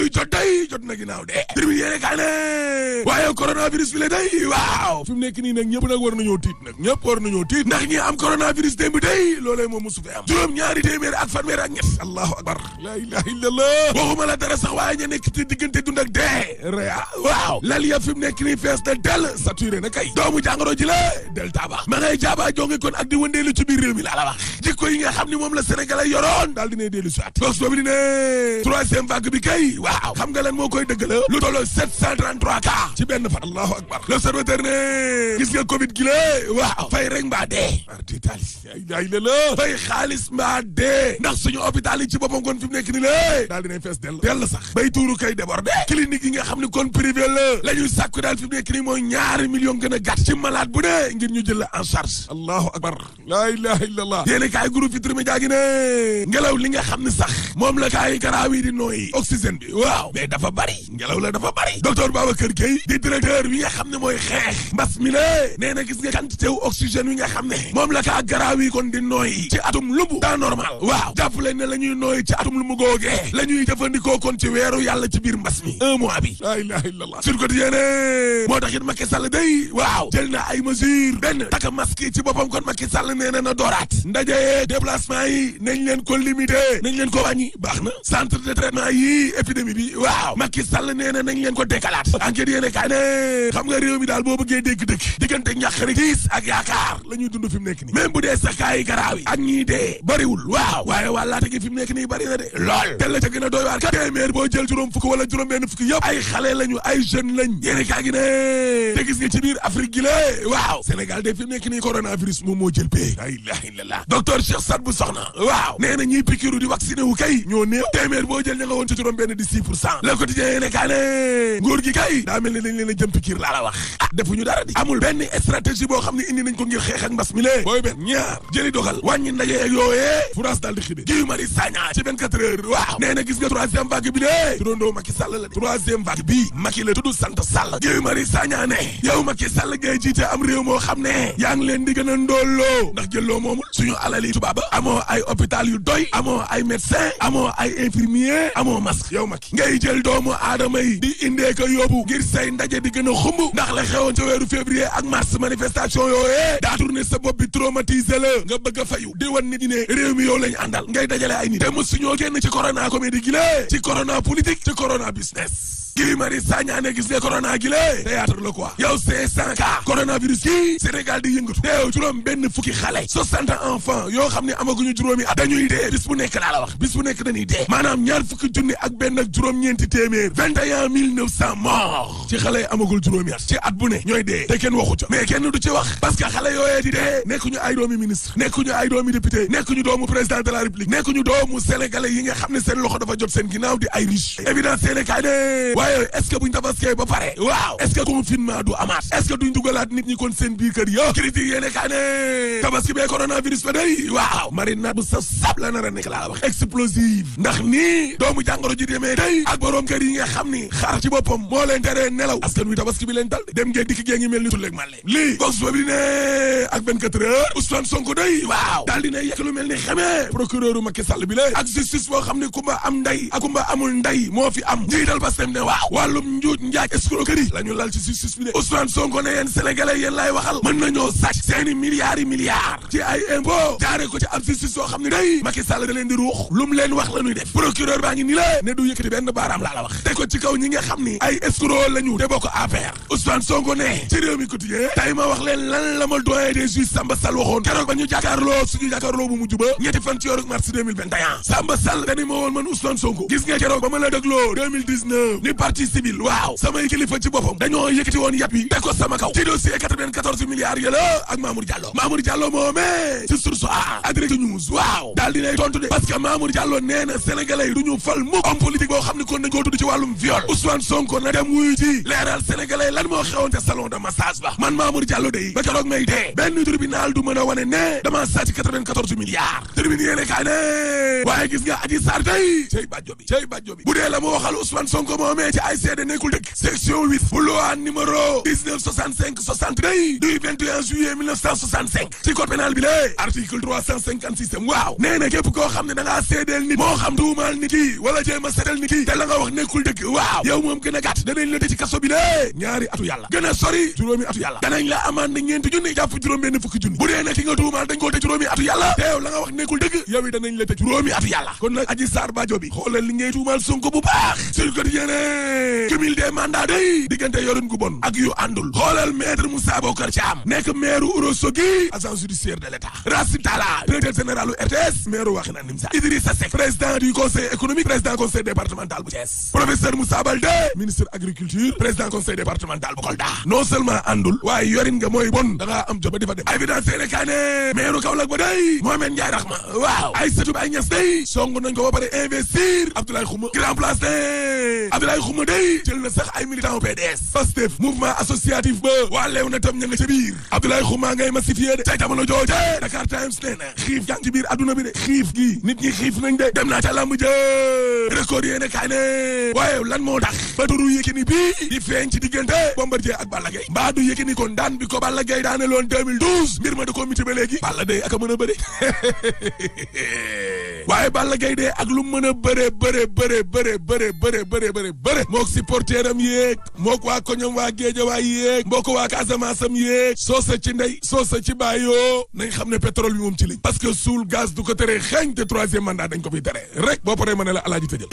luy jot day jot na ginnaaw de tribune yéene kaay ne waaye coronavirus bi la day waaw fi mu nekk nii nag ñëpp nag war nañoo tiit nag ñëpp war nañoo tiit ndax ñi am coronavirus démb day loolee moom mosu fi am juróom ñaari téeméer ak fanweer ak ñett allahu akbar la ilaha illallah waxuma la dara sax waaye ña nekk ci diggante dund ak dee rea waaw lal ya fi mu nekk nii fees na del saturé na kay doomu jàngoro ji la delta ba ma ngay jaaba jonge kon ak di wëndeelu ci biir réew mi laa la wax jikko yi nga xam ni moom la sénégalais yoroon daal dina dellu soit box boobu di ne troisième vague bi kay waaw xam nga lan moo koy dëgg la lu tolloo 733 cas ci benn fan allahu akbar l'observateur ne gis nga covid gi la waaw fay rek mbaa dee artitali ay la fay xaalis mbaa dee ndax suñu hôpital yi ci boppam kon fi mu nekk ni la daal dinañ fees dell sax bay tuuru kay débordé clinique yi nga xam ne kon privé la ñuy sàkku daal fi mu nekk ni mooy ñaari million gën a gàtt ci malade bu dee ngir ñu jël la en charge allahu akbar la ilaha illallah yéeni kaay groupe Futurs Médias gi ne ngelaw li nga xam ne sax moom la kaay garaaw yi di nooyi oxygène bi waaw mais dafa bari ngelaw la dafa bari docteur Babacar Gueye di directeur wi nga xam ne mooy xeex mbas mi la nee na gis nga quantité wu oxygène wi nga xam ne moom la kaa garaaw yi kon di nooyi ci atum lumbu temps normal waaw jàpp leen ne la ñuy nooyi ci atum lumbu googee la ñuy jëfandikoo kon ci weeru yàlla ci biir mbas mi un mois bi la ilaha illallah sur quotidien moo tax it Macky Sall day waaw jël na ay mesures benn taka masque yi ci boppam kon Macky Sall nee na dooraat ndaje déplacement yi nañ leen ko limité nañ leen ko wàññi baax na centre de traitement yi épidémie bi waaw Macky Sall nee na nañ leen ko décalaat enquête yéene kaay ne xam nga réew mi daal boo bëggee dégg-dëgg diggante ñàqari tiis ak yaakaar la ñuy dund fi mu nekk nii même bu dee sax kaa yi garaaw yi ak ñii dee bariwul waaw waaye wàllaate gi fi mu nekk nii bari na de lool te la ca gën a doy waar kat téeméer boo jël juróom fukk wala juróom benn fukk yëpp ay xale lañu ay jeune lañ yéene kaa gi ne te gis nga ci biir Afrique gi la waaw Sénégal de fi mu nekk nii coronavirus moom moo jël pee la ilaha illallah docteur Cheikh Sadbou Sokhna waaw nee na ñiy pikiru di vacciné wu kay ñoo néew téeméer boo jël ña nga woon ci juróom benn di 6% le quotidien yéene kaa ne nguur gi kay daa mel ne dañ leen a jëm pikir laa la wax defuñu dara di amul benn stratégie boo xam ne indi nañ ko ngir xeex ak mbas mi lee booy benn ñaar jëli doxal wàññi ndaje ak yooyee France daal di xibe Guy Marius Sagna ci 24 heures waaw nee na gis nga troisième vague bi lee turandoo Macky Sall la troisième vague bi Macky la tudd sant Sall Guy Marius Sagna ne yow Macky Sall ngay jiite am réew moo xam ne yaa ngi leen di gën a ndóolloo ndax jëlloo moomul suñu alal yi tubaaba amoo ay hôpital yu doy amoo ay médecin amoo ay infirmier amoo masque yow Macky ngay jël doomu aadama yi di indee ko yóbbu ngir say ndaje di gën a xumb ndax la xewoon ca weeru février ak mars manifestation yooyee daa tourné sa bopp bi traumatisé la nga bëgg a fayu di wan nit ñi ne réew mi yow lañ àndal ngay dajale ay nit te mësuñoo génn ci corona comédie gi la ci corona politique ci corona business Guy Marius Sagna ne gis nga corona gi la théâtre la quoi yow 500 cas coronavirus gi Sénégal di yëngatu te yow juróom benn fukki xale 60 enfants yoo xam ne amaguñu juróomi at dañuy dee bis bu nekk laa la wax bis bu nekk dañuy dee maanaam ñaar fukki junni ak benn ak juróom-ñeenti téeméer 21 900 morts ci xale yi amagul juróomi at ci at bu ne ñooy dee te kenn waxu ca mais kenn du ci wax parce que xale yooyee di dee nekkuñu ay doomi ministre nekkuñu ay doomi député nekkuñu doomu président de la république nekkuñu doomu sénégalais yi nga xam ne seen loxo dafa jot seen ginnaaw di ay riche évidence Sénégal waaye est-ce que buñ tabaskee ba pare waaw est-ce que confinement du amaat est-ce que duñ dugalaat nit ñi kon seen biir kër yo critique yéene kaa ne tabaski bee coronavirus ba day waaw marinade bu saf la nar a nekk laa wax explosive ndax nii doomu jàngoro ji demee day ak borom kër yi nga xam ni xaar ci boppam moo leen teree nelaw askan wi tabaski bi leen dal dem ngeen dikk gée ngi mel ni tulleeg màlle lii box boobu di ne ak 24 heures Ousmane Sonko day waaw daal dina yekk lu mel ni xamee procureur Macky Sall bi la ak justice boo xam ne kumba am nday ak kumba amul nday moo fi am njiital Pastef ne waaw wàllum njuuj njaaj escroquerie la ñu lal ci justice bi de Ousmane Sonko ne yéen sénégalais yéen laay waxal mën nañoo sàcc seeni milliards yi milliards ci ay impôt jaare ko ci ab justice soo xam ne day Macky Sall da leen di ruux lu mu leen wax la ñuy def procureur baa ngi ni la ne du yëkkati benn baaraam laa la wax te ko ci kaw ñi nga xam ni ay escroc la ñu te bokk APR Ousmane Sonko ne ci réew mi quotidien tey ma wax leen lan la ma doyen des juges Samba Sall waxoon keroog ba ñu jàkkaarloo suñu jàkkaarloo bu mujj ba ñetti fan ci weeru mars 2021 Samba Sall dani ma woon man Ousmane Sonko gis nga keroog ba ma la dégloo 2019 ni partie civile waaw samay kilifa ci boppam dañoo yëkkati woon yàpp yi teg ko sama kaw ci dossier 94 milliards yi la ak Mamour Diallo moomee ci source a Direct News waaw daal dinay tontu de parce que Mamour Diallo nee na sénégalais yi du ñu fal mukk homme politique boo xam ne kon dañ koo tudd ci wàllum viol Ousmane Sonko na dem wuyu ci leeral sénégalais lan moo xewoon te salon de massage ba man Mamour Diallo day ba keroog may dee benn tribunal du mën a wane ne dama sàcc 94 milliards tribune yéene kaa ne waaye gis nga Adji Sarr day cey bàjjo bi bu dee la mu waxal Ousmane Sonko moomee ci ay seede nekkul dëgg section 8 bu loi numéro 1965-60 day du 21 juillet 1965 ci code pénal bi lée article 356 waaw nee na képp koo xam ne da ngaa seedeel nit moo xam tuumaal nit ki wala jéem a seetal nit ki te la nga wax nekkul dëgg waaw yow moom gën a gàtt danañ la tëj ci kaso bi lée ñaari atu yàlla gën a sori juróomi atu yàlla danañ la amande ñeenti junni jàpp juróom benn fukki junni bu dee ne ki nga tuumaal dañ koo tëj juróomi atu yàlla te yow la nga wax nekkul dëgg yow it danañ la tëj juróomi atu yàlla kon nag Adji Sarr Badio bi xoolal li ngay tuumaal Sonko bu baax sur quotidien cumul des mandats day diggante yorin gu bon ak yu àndul xoolal maître Moussa Bokar Thiam nekk maire Ourossogui agent judiciaire de l'État Racine Talla directeur général u RTS maire Wakhinane Nimza Idrissa Seck président du conseil économique président conseil départemental bu Thiès professeur Moussa Baldé ministre agriculture président conseil départemental bu Kolda non seulement àndul waaye yorin nga mooy bon da ngaa am jot ba di fa dem évidence seene kaa ne maire Kaolack ba day Mohamed Ndiaye Rahma waaw Aïssatou Baye Niass day song nañ ko ba pare investir Abdoulaye Khouma grand place de Abdoulaye Khouma day jël na sax ay militants PDS Pastef mouvement associatif ba waa leew na tam ña nga ca biir Abdoulaye Khouma ngay massifié de ca jamono jooje Dakar Times nee na xiif jàng ci biir adduna bi de xiif gi nit ñi xiif nañ de dem naa ca lamb jë record yéene kaay ne waaye lan moo tax ba turu Yékini bi di feeñ ci diggante Bombardier ak Balla Gaye mbaa du Yékini kon daan bi ko Balla Gaye daane loon 2012 mbir ma da ko miti ba léegi Balla Gaye ak a mën a bëri waaye Balla Gaye de ak lu mën a bëre mook supporteram yéeg mook waa koñom waa Géejawaay yéeg mbokk waa Casamance am yéeg soosa ci ndey soosa ci baayoo nañ xam ne pétrole bi moom ci liñ parce que suul gaz du ko tere xeeñ te troisième mandat dañ ko fiy tere rek boo paree ma ne la alaaji tëjal